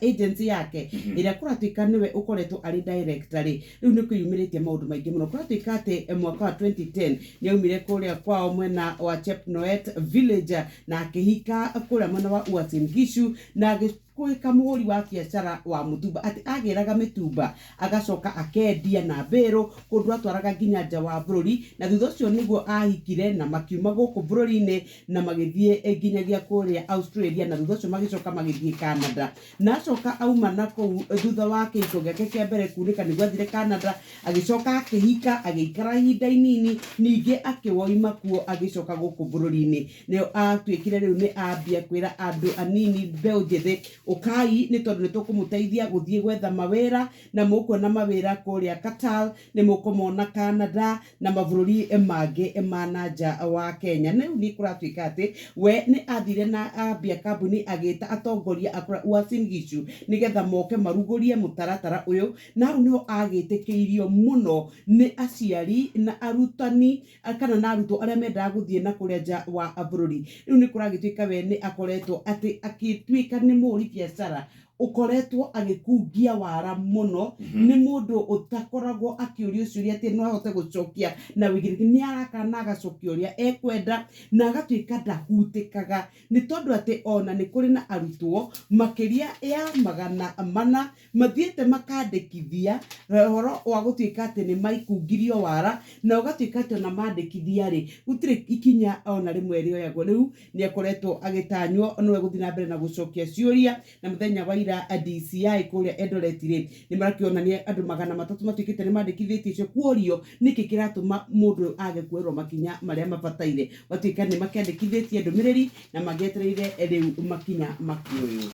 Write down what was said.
Agency yake ĩrĩa kũratuĩka nĩwe ũkoretwo arĩ director rĩ, rĩu nĩ kwĩyumĩrĩtie maũndũ maingĩ mũno. Kũratuĩka atĩ mwaka wa 2010 nĩ aumire kũrĩa kwao mwena wa Chepnoet village na akĩhika kũrĩa mwena wa Uasin Gishu na agĩtuĩka mũhũri wa biacara wa mũtumba, atĩ agĩraga mĩtumba agacoka akendia na mbĩrũ kũndũ atwaraga nginya nja wa bũrũri. Na thutha ũcio nĩguo ahikire na makiuma gũkũ bũrũri-inĩ na magĩthiĩ nginyagia kũrĩa Australia, na thutha ũcio magĩcoka magĩthiĩ Canada. Na acoka auma na kũu thutha wa kĩhiko gĩake kĩa mbere kunĩka nĩguo athire Canada, agĩcoka akĩhika, agĩikara ihinda inini, ningĩ akĩwoima kuo agĩcoka gũkũ bũrũri-inĩ. Nĩo atuĩkire rĩu nĩ ambia kwĩra andũ anini, mbeũ njĩthĩ, ũkai nĩ tondũ nĩ tũkũmũteithia gũthiĩ gwetha mawĩra, na mũkuona mawĩra kũrĩa Qatar, nĩ mũkũmona Canada na mabũrũri mangĩ ma na nja wa Kenya. Na rĩu nĩ kũratuĩka atĩ we nĩ athire na ambia kambuni, agĩta atongoria a kũrĩa Uasin Gishu nĩgetha moke marugũrie mũtaratara ũyũ, na hau nĩho agĩtĩkĩirio mũno nĩ aciari na arutani kana na arutwo arĩa mendaga gũthiĩ na kũrĩa nja wa bũrũri. Rĩu nĩ kũragĩtuĩka we nĩ akoretwo atĩ akĩtuĩka nĩ mũhũri biacara ũkoretwo agĩkungia wara mũno, nĩ mũndũ ũtakoragwo akĩũrio ciũria atĩ no ahote gũcokia na wĩigĩrĩrĩki, nĩ arakara na agacokia ũrĩa ekwenda na agatuĩka ndahutĩkaga, nĩ tondũ atĩ ona nĩ kũrĩ na arutwo makĩria ya 400 mathiĩte makandĩkithia ũhoro wa gũtuĩka atĩ nĩ maikungirio wara, na ũgatuĩka atĩ ona mandĩkithia rĩ, gũtirĩ ikinya ona rĩmwe rĩoyagwo. Rĩu nĩ akoretwo agĩtanywo nĩwe gũthiĩ na mbere na gũcokia ciũria. Na mũthenya wa ira DCI kũrĩa Eldoret rĩ, nĩ marakĩonania andũ 300 matuĩkĩte nĩ mandĩkithĩtie icio, kuorio nĩkĩ kĩratũma mũndũ ũyũ age kuoerwo makinya marĩa mabataire. Gwatuĩka nĩ makĩandĩkithĩtie ndũmĩrĩri na magĩetereire rĩu makinya makĩoywo.